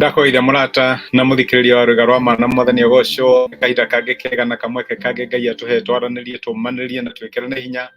Ndakũgeithia mũrata na mũthikĩrĩria wa rwĩga rwa ma na mwathani ũgocwo kahinda kangĩ kega na kamweke kangĩ Ngai atũhe twaranĩrie tũmanĩrie na twĩkĩrane hinya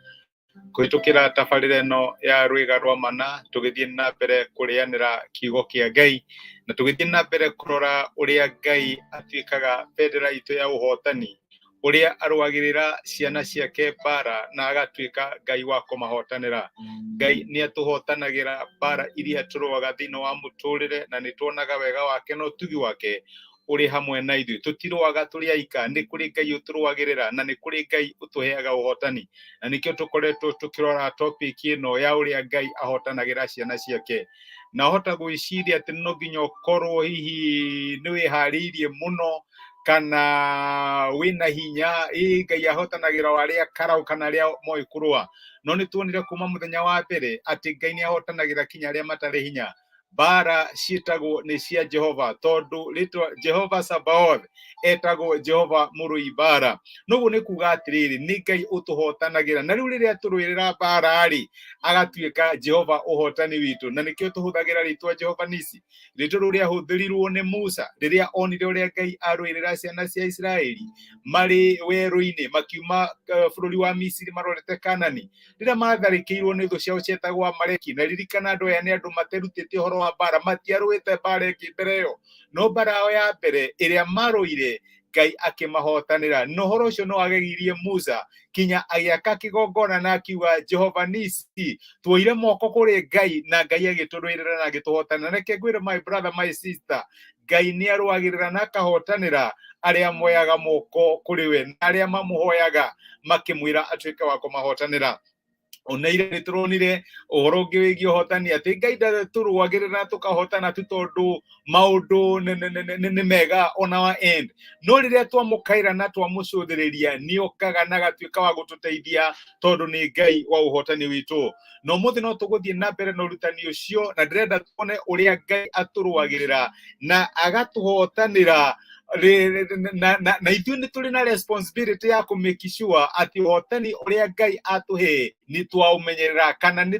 kũhĩtũkĩra tabarĩra ĩno ya rwĩga rwa mana tũgĩthiĩ na mbere kũrĩanĩra kiugo kĩa Ngai na tũgĩthiĩ na mbere kũrora ũrĩa Ngai atuĩkaga bendera itũ ya ũhotani, ũrĩa arũagĩrĩra ciana ciake mbara na agatuĩka Ngai wa kũmahotanĩra. Ngai nĩ atũhotanagĩra mbara iria tũrũaga thĩinĩ wa mũtũrĩre na nĩ tuonaga wega wake na ũtugi wake ũrĩ hamwe na ithuĩ. Tũtirũaga tũrĩ aika, nĩ kũrĩ Ngai ũtũrũagĩrĩra na nĩ kũrĩ Ngai ũtũheaga ũhotani. Na nĩkĩo tũkoretwo tũkĩrora topic ĩno ya ũrĩa Ngai ahotanagĩra ciana ciake. Na hota gwĩciria atĩ no nginya ũkorwo hihi nĩ wĩharĩirie mũno kana wĩna hinya, ĩ Ngai ahotanagĩra o arĩa karau kana arĩa moĩ kũrũa. No nĩ tuonire kuma mũthenya wa mbere atĩ Ngai nĩ ahotanagĩra kinya arĩa matarĩ hinya. Mbara ciĩtagwo nĩ cia Jehova tondũ rĩtwa Jehova Sabaoth etagwo Jehova mũrũi mbara. Noguo nĩ kuga atĩrĩrĩ, nĩ Ngai ũtũhotanagĩra. Na rĩu rĩrĩa tũrũĩrĩra mbara rĩ, agatuĩka Jehova ũhotani witũ. Na nĩkĩo tũhũthagĩra rĩtwa Jehova Nisi, rĩtwa rĩu rĩahũthĩrirwo nĩ Musa rĩrĩa onire ũrĩa Ngai arũĩrĩra ciana cia Isiraeli marĩ werũ-inĩ makiuma bũrũri wa Misiri marorete Kanani, rĩrĩa matharĩkĩirwo nĩ thũ ciao cietagwo Amaleki. Na ririkana andũ aya nĩ andũ materutĩte ũhoro wa mbara, matiarũĩte mbara ĩngĩ mbere ĩyo, no mbara yao ya mbere ĩrĩa marũire Ngai akĩmahotanĩra. Na ũhoro ũcio no wagegirie Musa kinya agĩaka kĩgongona na akiuga Jehova Nisi, tuoire moko kũrĩ Ngai na Ngai agĩtũrũĩrĩra na agĩtũhotanĩra. Reke ngwĩre my brother, my sister, Ngai nĩ arũagĩrĩra na akahotanĩra arĩa moyaga moko kũrĩ we na arĩa mamũhoyaga makĩmwĩra atuĩke wa kũmahotanĩra. Ona ira nĩ tũronire ũhoro ũngĩ wĩgiĩ ũhotani atĩ Ngai ndatũrũagĩrĩra tũkahotana tu tondũ maũndũ nĩ mega on our end, no rĩrĩa twamũkaĩra na twamũcũthĩrĩria nĩ okaga na agatuĩka wa gũtũteithia tondũ nĩ Ngai wa ũhotani witũ. Na ũmũthĩ no tũgũthiĩ na mbere na ũrutani ũcio, na ndĩrenda tuone ũrĩa Ngai atũrũagĩrĩra na agatũhotanĩra na ithuĩ nĩ tũrĩ na responsibility ya kũ make sure atĩ ũhotani ũrĩa Ngai atũhe nĩ twaũmenyerera kana nĩ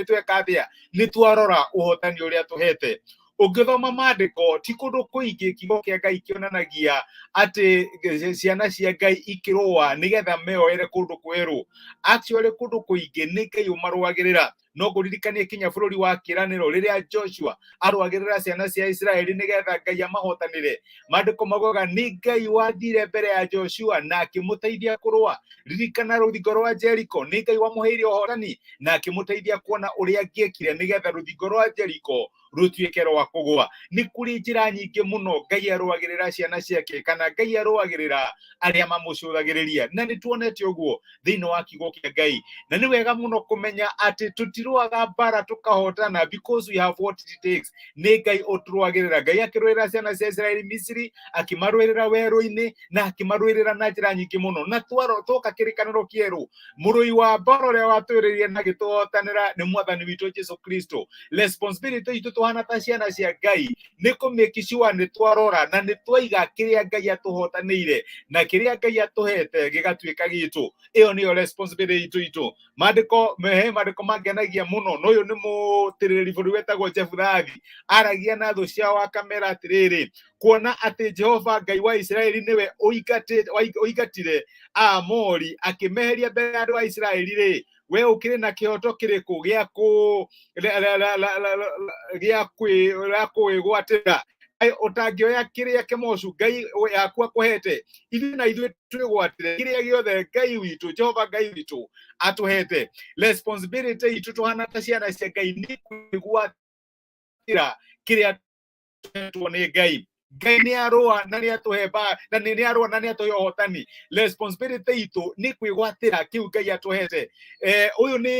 tweka atĩa, nĩ twarora ũhotani ũrĩa tũhete. Ũngĩthoma maandĩko ti kũndũ kũingĩ kiugo kĩa Ngai kĩonanagia atĩ ciana cia Ngai ikĩrũa nĩgetha meyoere kũndũ kwerũ. Actually kũndũ kũingĩ nĩ Ngai ũmarũagĩrĩra. No ngũririkanie kinya bũrũri wa kĩĩranĩro rĩrĩa Joshua arũagĩrĩra ciana cia Isiraeli nĩgetha Ngai amahotanĩre. Maandĩko maugaga nĩ Ngai wathire mbere ya Joshua na akĩmũteithia kũrũa. Ririkana rũthingo rwa Jeriko, nĩ Ngai wamũheire ũhotani na akĩmũteithia kuona ũrĩa angĩekire nĩgetha rũthingo rwa Jeriko rũtuĩke rwa kũgũa. Nĩ kũrĩ njĩra nyingĩ mũno Ngai arũagĩrĩra ciana ciake kana Ngai arũagĩrĩra arĩa mamũcũthagĩrĩria, na nĩ tuonete ũguo thĩinĩ wa kiugo kĩa Ngai. Na nĩ wega mũno kũmenya atĩ tũtirũaga mbara tũkahotana because we have what it takes. Nĩ Ngai ũtũrũagĩrĩra. Ngai akĩrũĩrĩra ciana cia Isiraeli Misiri, akĩmarũĩrĩra werũ-inĩ na akĩmarũĩrĩra na njĩra nyingĩ mũno. Na twoka kĩrĩkanĩro kĩerũ, mũrũi wa mbara ũrĩa watũĩrĩire na agĩtũhotanĩra nĩ mwathani witũ Jesu Kristo. Responsibility itũ tũhana ta ciana cia Ngai nĩ kũ make sure nĩ twarora na nĩ twaiga kĩrĩa Ngai atũhotanĩire na kĩrĩa Ngai atũhete gĩgatuĩka gitũ. Ĩyo nĩyo responsibility itũ. Maandĩko he maandĩko mangenagia mũno, na ũyũ nĩ mũtĩrĩri bũrũri wetagwo Jefuthathi, aragia na thũ ciao akamera atĩrĩrĩ, kuona atĩ Jehova Ngai wa Isiraeli nĩwe ũingatire Aamori akĩmeheria mbere ya andũ a Isiraeli rĩ, we ũkĩrĩ na kĩhoto kĩrĩkũ gĩa kũ gĩa kwĩgwatĩra ũtangĩoya kĩrĩa kĩmocu Ngai yaku akũhete? Ithuĩ na ithuĩ twĩgwatĩre kĩrĩa gĩothe Ngai witũ, Jehova Ngai witũ atũhete. Responsibility itũ tũhana ta ciana cia Ngai nĩ kwĩgwatĩra kĩrĩa tũhetwo nĩ Ngai. Ngai nĩ arũa na nĩ atũhe na nĩ arũa na nĩ atũhe ũhotani. Responsibility itũ nĩ kwĩgwatĩra kĩu Ngai atũhete. Ũyũ nĩ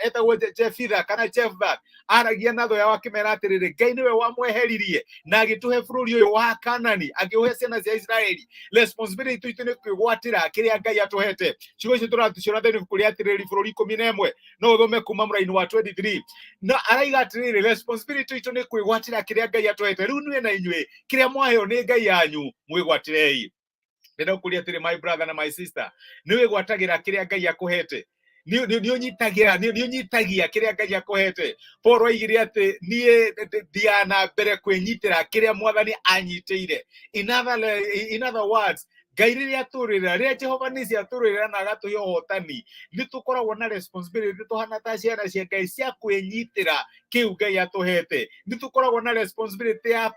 etagwo Jefitha kana Jeftha, aragia na thũ yao akĩmera atĩrĩrĩ, Ngai nĩwe wamweheririe na agĩtũhe bũrũri ũyũ wa Kanani, akĩũhe ciana cia Isiraeli. Responsibility itũ nĩ kwĩgwatĩra kĩrĩa Ngai atũhete. Ciugo icio tũraciona thĩinĩ ibuku rĩa Atĩrĩrĩ bũrũri 11, no ũthome kuma mũraini wa 23. Na araiga atĩrĩrĩ, responsibility itũ nĩ kwĩgwatĩra kĩrĩa Ngai atũhete. Rĩu niĩ na inyuĩ kĩrĩa mwaheo nĩ Ngai yanyu mwĩgwatĩrei. Ndĩrenda gũkũria atĩrĩ my brother na my sister, nĩ wĩgwatagĩra kĩrĩa Ngai akũhete. Nĩ ũnyitagĩra, nĩ ũnyitagia kĩrĩa Ngai akũhete. Paul oigire atĩ niĩ thiaga na mbere kwĩnyitĩra kĩrĩa Mwathani anyitĩire. In other words, Ngai rĩrĩa atũrĩrĩra, rĩrĩa Jehova Nisi atũrĩrĩra na agatũhe ũhotani, nĩ tũkoragwo na responsibility tũhana ta ciana cia Ngai cia kwĩnyitĩra kĩu Ngai atũhete. Nĩ tũkoragwo na responsibility ya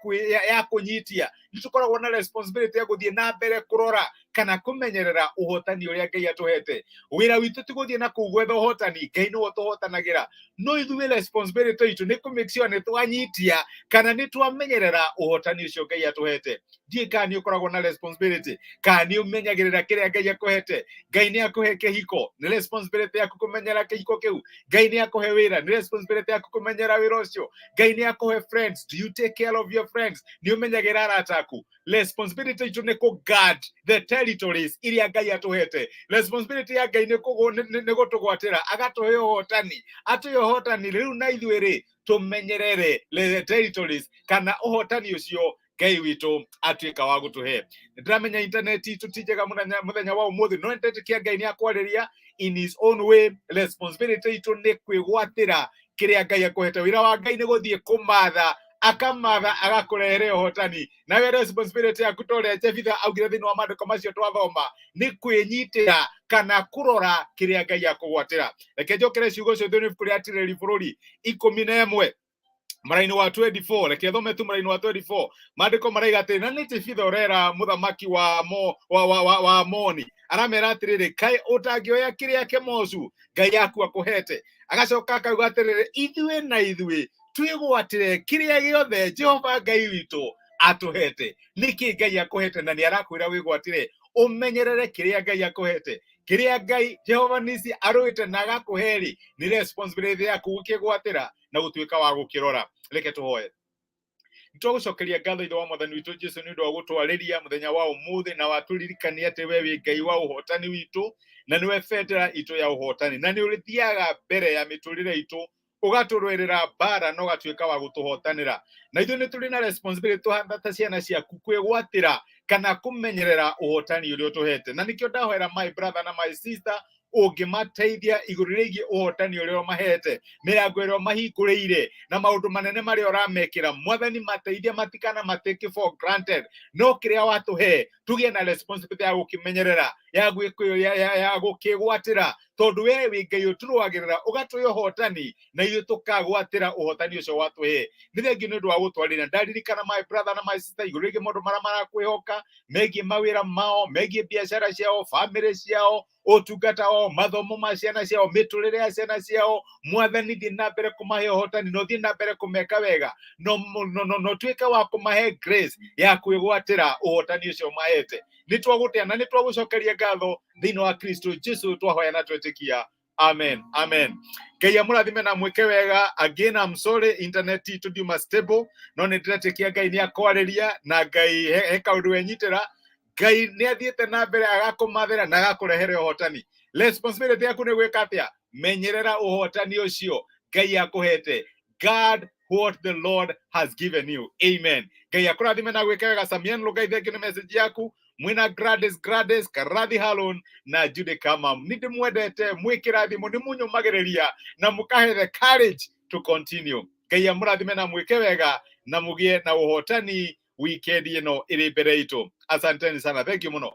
kũnyitia, nĩ tũkoragwo na responsibility ya gũthiĩ na mbere kũrora kana kũmenyerera ũhotani ũrĩa Ngai atũhete. Wĩra witũ ti gũthiĩ na kũu gwetha ũhotani, Ngai nĩwe ũtũhotanagĩra, no ithuĩ responsibility itũ nĩ kũ make sure nĩ twanyitia kana nĩ twamenyerera ũhotani ũcio Ngai atũhete. Ndiũĩ kana nĩ ũkoragwo na responsibility, kana nĩ ũmenyagĩrĩra kĩrĩa Ngai akũhete. Ngai nĩ akũhe kĩhiko, nĩ responsibility yaku kũmenyera kĩhiko kĩu. Ngai nĩ akũhe wĩra, nĩ responsibility yaku kũmenyera wĩra ũcio. Ngai nĩ akũhe friends, do you take care of your friends? Nĩ ũmenyagĩra arata aku? Responsibility itũ nĩ kũ guard the territories iria Ngai atũhete. Responsibility ya Ngai nĩ nĩ gũtũgwatĩra, agatũhe ũhotani, atũhe ũhotani. Rĩu na ithuĩ rĩ, tũmenyerere the territories kana ũhotani ũcio Ngai witũ atuĩka wa gũtũhe. Nĩ ndĩramenya internet itũ ti njega mũthenya wa ũmũthĩ, no nĩndetĩkia Ngai nĩ akwarĩria in his own way. Responsibility itũ nĩ kwĩgwatĩra kĩrĩa Ngai akũhete. Wĩra wa Ngai nĩ gũthiĩ kũmatha, akamatha, agakũrehere ũhotani. Nawe responsibility yaku, ta ũrĩa Jefitha augire thĩinĩ wa maandĩko macio twathoma, nĩ kwĩnyitĩra kana kũrora kĩrĩa Ngai akũgwatĩra. Reke njokere ciugo icio thĩinĩ wa ibuku rĩa Tirĩrĩri Bũrũri 11 mũraini wa 24. Reke thome tu mũraini wa 24. Maandĩko maraiga atĩrĩ, na nĩ Jefitha ũrera mũthamaki wa mo wa wa wa, wa Amoni, aramera atĩrĩrĩ, "Kaĩ ũtangĩoya kĩrĩa Kemosu ngai yaku akũhete?" Agacoka akauga atĩrĩrĩ, "Ithuĩ na ithuĩ twĩgwatĩre kĩrĩa gĩothe Jehova Ngai witũ atũhete." Nĩkĩ Ngai akũhete? Na nĩ arakwĩra wĩgwatĩre, ũmenyerere kĩrĩa Ngai akũhete. Kĩrĩa Ngai Jehova Nisi arũĩte na agakũhe rĩ, nĩ responsibility yaku gũkĩgwatĩra na gũtuĩka wa gũkĩrora. Reke tũhoe. Nĩtwagũcokeria ngatho, Ithe wa Mwathani witũ Jesu, nĩ ũndũ wa gũtwarĩria mũthenya wa ũmũthĩ na watũririkania atĩ we wĩ Ngai wa ũhotani witũ na nĩwe bendera itũ ya ũhotani, na nĩ ũrĩthiaga mbere ya mĩtũrĩre itũ, ũgatũrũĩrĩra mbara na ũgatuĩka wa gũtũhotanĩra. Na ithuĩ nĩ tũrĩ na responsibility tũhana ta ciana ciaku kwĩgwatĩra kana kũmenyerera ũhotani ũrĩa ũtũhete. Na nĩkĩo ndahoera my brother na my sister, ũngĩmateithia igũrũ rĩgiĩ ũhotani ũrĩa ũmahete, mĩrango ĩrĩa ũmahingũrĩire na maũndũ manene marĩa ũramekĩra. Mwathani, mateithia matikana matake for granted, no kĩrĩa watũhe tũgĩe na responsibility ya gũkĩmenyerera, ya gũkĩgwatĩra, tondũ we wĩ Ngai ũtũrũagĩrĩra, ũgatũhe ũhotani na ithuĩ tũkagwatĩra ũhotani ũcio watũhe. Nĩ thengiũ nĩ ũndũ wa gũtwarĩra. Ndaririkana my brother na my sister igũrũ rĩgiĩ maũndũ marĩa marakwĩhoka megiĩ mawĩra mao, megiĩ biacara ciao, famĩlĩ ciao, ũtungata wao, mathomo ma ciana ciao, mĩtũrĩre ya ciana ciao. Mwathani, thiĩ na mbere kũmahe ũhotani na ũthiĩ na mbere kũmeka wega, no ũtuĩke wa kũmahe grace ya kwĩgwatĩra ũhotani ũcio mahete. Nĩ twagũtĩa na nĩ twagũcokeria ngatho thĩinĩ wa Kristo Jesu twahoya na twetĩkia. Amen, amen. Ngai amũrathime na mwĩke wega. Again, I'm sorry, internet itũ ndiuma stable, no nĩ ndĩretĩkia Ngai nĩ akwarĩria na Ngai he kaũndũ wenyitĩra. Ngai nĩ athiĩte na mbere agakũmathĩra na agakũrehere ũhotani. Responsibility yaku nĩ gwĩka atĩa? Menyerera ũhotani ũcio Ngai akũhete. Guard what the Lord has given you. Amen. Ngai akũrathime na gwĩka wega. Samian Lugai, thank you nĩ message yaku. Mwina Gladys, Gladys Karathi, Halon na Judy Kamam, nĩ ndĩmwendete. Mwĩkĩrathimo nĩ mũnyũmagĩrĩria na mũkahe the courage to continue. Ngai amũrathime na mwĩke wega na mũgĩe na ũhotani weekend ĩno ĩrĩ mbere itũ. Asanteni sana, thank you mũno.